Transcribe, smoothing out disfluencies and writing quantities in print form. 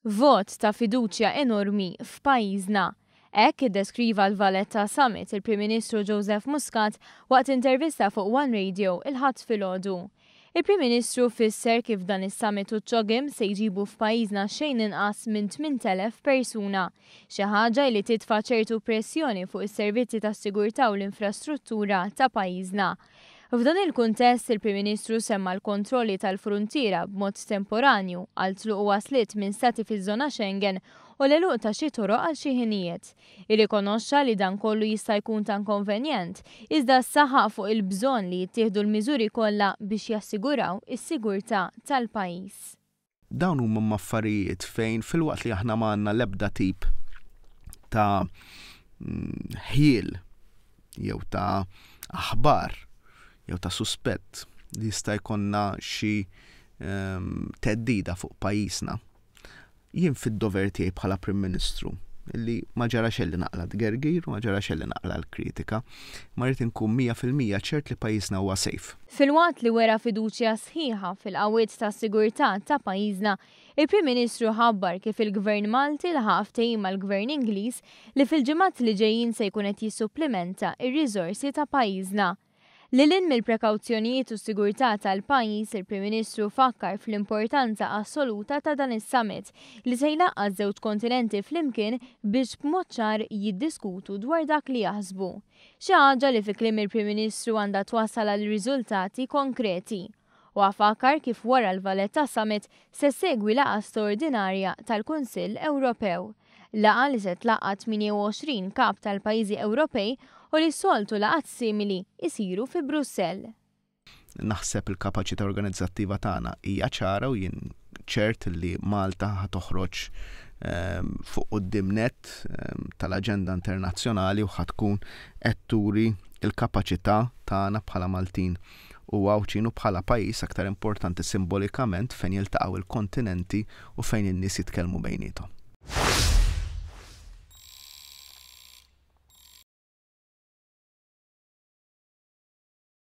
Vot ta' fiduċja enormi f'pajjiżna. Hekk iddeskriva l-Valletta Summit il-Prim Ministru Joseph Muscat waqt intervista fuq One Radio il-Ħadd filgħodu. Il-Prim Ministru fisser kif dan is-summit u ċ-CHOGM se jġibu f'pajjiżna xejn inqas minn 8,000 persuna, xi ħaġa li titfa' ċertu pressjoni fuq is-servizzi tas-sigurtà u l-infrastruttura ta' pajjiżna. F'dan il-kuntest, il-Prim Ministru semma l-kontrolli tal-fruntiera b'mod temporanju għal tluq u wasliet minn stati fiż-żona Schengen u l-għeluq ta' xi toroq għal xi ħinijiet. Irrikonoxxa li dan kollu jista' jkun ta' inkonvenjent, iżda saħaq fuq il-bżonn li jittieħdu l-miżuri kollha biex jassiguraw is-sigurtà tal-pajjiż. Dawn huma affarijiet fejn filwaqt li aħna ma għandna l-ebda tip ta' ħjiel jew ta' aħbar jew ta' suspett li jista' jkollna xi theddida fuq pajjiżna. Jien fid-dover tiegħi bħala Prim Ministru li ma ġara xejn li naqla' tgergir u ma ġara xejn li naqla' l-kritika, ma rrid inkun 100% ċert li pajjiżna huwa safe. Filwaqt li wera fiduċja sħiħa fil-qawwiet tas-sigurtà ta' pajjiżna, il-Prim Ministru ħabbar kif il-Gvern Malti laħaq ftehim mal-Gvern Ingliż li fil-ġimgħat li ġejjin se jkun qed jissupplimenta r-riżorsi ta' pajjiżna. Lil hinn mill-prekawzjonijiet u s-sigurtà tal-pajjiż, il-Prim Ministru fakkar fl-importanza assoluta ta' dan is-summit li se jlaqqa' ż-żewġ kontinenti flimkien biex b'mod ċar jiddiskutu dwar dak li jaħsbu. Xi ħaġa li fi kliem il-Prim Ministru għandha twassal għal riżultati konkreti. Huwa fakkar kif wara l-Valletta Summit se ssegwi laqgħa straordinarja tal-Kunsill Ewropew. Laqgħa li se tlaqqa' 28 kap tal-pajjiżi Ewropej u li s-soltu laqgħat simili jsiru fi Brussell. Naħseb il-kapaċità organizzattiva tagħna hija ċara u jien ċert li Malta ħa toħroġ fuq quddiem nett tal-aġenda internazzjonali u ħa tkun qed turi l-kapaċità tagħna bħala Maltin u Għawdxin u bħala pajjiż aktar importanti simbolikament fejn jiltaqgħu l-kontinenti u fejn in-nies jitkellmu bejniethom.